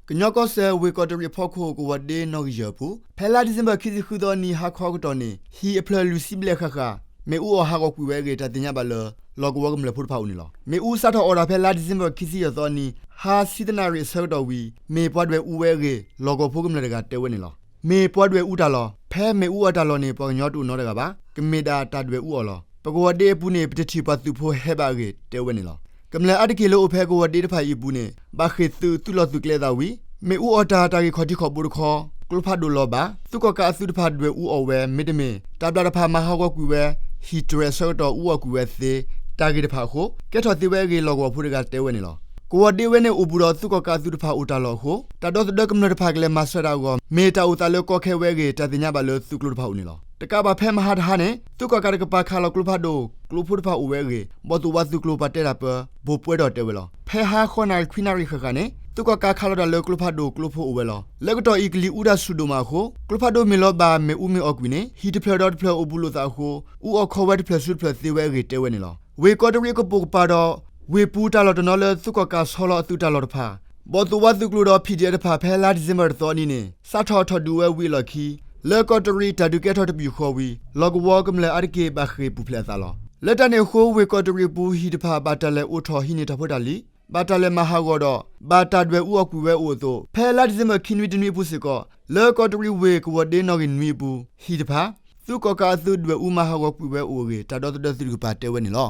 ကညီကီၢ်စဲၣ် ဝ့ၢ်ကီးတရံးအဖီခိၣ် ကဝီၤဒ့နီၣ်ဂံၢ်ယဲၢ်အပူၤ ဖဲလါဒံၣ်စ့ဘၢၣ် ခံဆံဃုသီနံၤ ဟါခီကတီၢ်န့ၣ် ဟံၣ်အဖျၢၣ်လွံၢ်ဆံဘျဲၣ်ဃၣ်ဃၣ် မ့ၣ်အူအီၣ်ဟးဂီၤကွံာ်ဝဲအဂ့ၢ် တၢ်သ့ၣ်ညါဘၣ်လၢ လီၢ်ကဝီၤကမျၢၢ်ဖိတဖၣ်အအိၣ်န့ၣ်လီၤ. မ့ၣ်အူစးထီၣ်အီၣ်တၢ်ဖဲလါဒံၣ်စ့ဘၢၣ် ခံဆံယဲၢ်သီနံၤ ဟါဆံသၢနၣ်ရံၣ်အဆၢကတီၢ်ဝံၤ မ့ၢ်ပှၤဒွဲၣ်အူဝဲအဂ့ၢ် လီၢ်ကဝီၤဖိကမျၢၢ်တဂၤတဲဝဲန့ၣ်လီၤ. မ့ၢ်ပှၤဒွဲၣ်အူတၢ်လီၢ်, ဖဲမ့ၣ်အူအီၣ်တၢ်လီၢ်န့ၣ် ပှၤကညီတအိၣ်နီတဂၤဘၣ်, ကမ့ၢ်ဒၣ်တၢ်ဒွဲၣ်အူအီၣ်လီၤ. ပကဝီၤဒ့အပူၤန့ၣ် ပတထံၣ်ပှၤသုးဖိဟဲဘၣ်အဂ့ၢ် တဲဝဲန့ၣ်လီၤ. ကမျၢၢ်အါတက့ၢ်လၢအိၣ်ဖဲကဝီၤဒ့တဖၣ်အံၤအပူၤန့ၣ် ဘၣ်ဃ့ၢ်သုးအသုးလီၢ်သုးကျဲအသးဝံၤ မ့ၣ်အူအီၣ်တၢ် တၢ်ဂ့ၢ်ခီၣ်ထံးခီၣ်ဘိတခီ ကျိဖးဒိၣ်လီၤဘၣ်, သုးကီၣ်ကးအသုးတဖၣ်ဒွဲၣ်အူအီၣ်ဝဲ မ့တမ့ၢ် တၢ်ဘျၣ်တဖၣ်မၤဟးဂီၤကွံာ်ဝဲ ဟံၣ်တြဲၤအဆၢကတီၢ်အူအီၣ်ကွံာ်ဝဲသ့ တၢ်ဂ့ၢ်တဖၣ်အဃိ ကဲထီၣ်သ့ဝဲအဂ့ၢ် လီၢ်ကဝီၤဖိတဂၤတဲဝဲန့ၣ်လီၤ. ကဝီၤဒ့ဝဲန့ၣ်အိၣ်ဘူးဒီးသုးကီၣ်ကးအသုးတဖၣ်အိၣ်တၢ်လီၢ်အဃိ တၢ်ဒီသဒၢကမျၢၢ်တဖၣ်ကလဲၤမၤစၢၤတၢ်အဂီၢ် မ့ၢ်တၢ်အိၣ်သးလၢကီခဲဝဲအဂ့ၢ် တၢ်သ့ၣ်ညါဘၣ်လၢ သုးကျိၤတဖၣ်အအိၣ်န့ၣ်လီၤ. တကးဘၣ်ဖဲမဟါတဟါန့ၣ် သုးကီၣ်ကးတကပၤခးလီၤကျိဖးဒိၣ် ကျိဖိတဖၣ်အိၣ်ဝဲအဂ့ၢ် ဘီၣ်သိၣ်ဝါသုးကျိၤပှၤတဲတၢ်ပၢ ဘိၣ်ပှဲၤဒီးတဲဝဲလီၤ. ဖဲဟါဃိးနၣ်ရံၣ်ခွံနၣ်ရံၣ်ဃၣ်ဃၣ်န့ၣ် သုးကီၣ်ကးခးလီၤတၢ်လၢကျိဖးဒိၣ်ကျိဖိအိၣ်ဝဲလီၤ. လၢကတီၢ်အံၤကလံၤအူတၢ်ဆူၣ်ဒိၣ်မးအဃိ ကျိဖးဒိၣ်မ့ၢ်လီၤဘၣ် မ့ၣ်အူမ့ၢ်အီၣ်ကွံာ်န့ၣ် ဟံၣ်တဖျၢၣ်ဒီးတဖျၢၣ်အိၣ်ဘူးလိာ်သးအဃိ အူအီၣ်ခီဝဲတဖျၢၣ်ဆူတဖျၢၣ်သ့ဝဲအဂ့ၢ်တဲဝဲန့ၣ်လီၤ. ဝ့ၢ်ကီးတရံးအကပိာ်ကပၤဒီး ဝ့ၢ်ပူၤတၢ်လီၢ်တနီၤလၢသုးကီၣ်ကးဆီလီၤအသုးတၢ်လီၢ်တဖၣ် ဘီၣ်သိၣ်ဝါသုးကျိၤဒီး ဖံၣ်ဒံၣ်အၣ် တဖၣ် ဖဲလါဒံၣ်စ့ဘၢၣ်တသီအနံၤန့ၣ် စးထီၣ်ထီၣ်ဒုးဝဲဝံၤအလီၢ်ခံ လၢကီးတရံးတၢ်ဒုးကဲထီၣ်တပယူာ်ဃီဝံၤ လီၢ်ကဝီၤကမျၢၢ်အါတက့ၢ်ဘၣ်ဃ့ၢ်ပူၤဖျဲးအသးလီၤ. လၢတၢ်န့ၣ်အဃိ ဝ့ၢ်ကီးတရံးအပူၤဟံၣ်တဖၣ် ဘၣ်တၢ်လဲၤအိးထီၣ်ဟံးန့ၢ်တၢ်ဖိတၢ်လံၤ, ဘၣ်တၢ်လဲၤမၤဟးဂီၤဒီး ဘၣ်တၢ်ဒွဲၣ်အူအီၣ်ကွံာ်ဝဲအိၣ်အသိး ဖဲလါဒံၣ်စ့ဘၢၣ် ခံနွံတနွံအပူၤစ့ၢ်ကီး လၢကီးတရံးဝ့ၢ်ကဝီၤဒ့နီၣ်ဂံၢ်နွံအပူၤ ဟံၣ်တဖၣ် သုးကီၣ်ကးအသုးဒွဲၣ်အူမၤဟးဂီၤကွံာ်ဝဲအိၣ်အဂ့ၢ် တၢ်ဒီသဒၢသုးတကပၤတဲဝဲန့ၣ်လီၤ.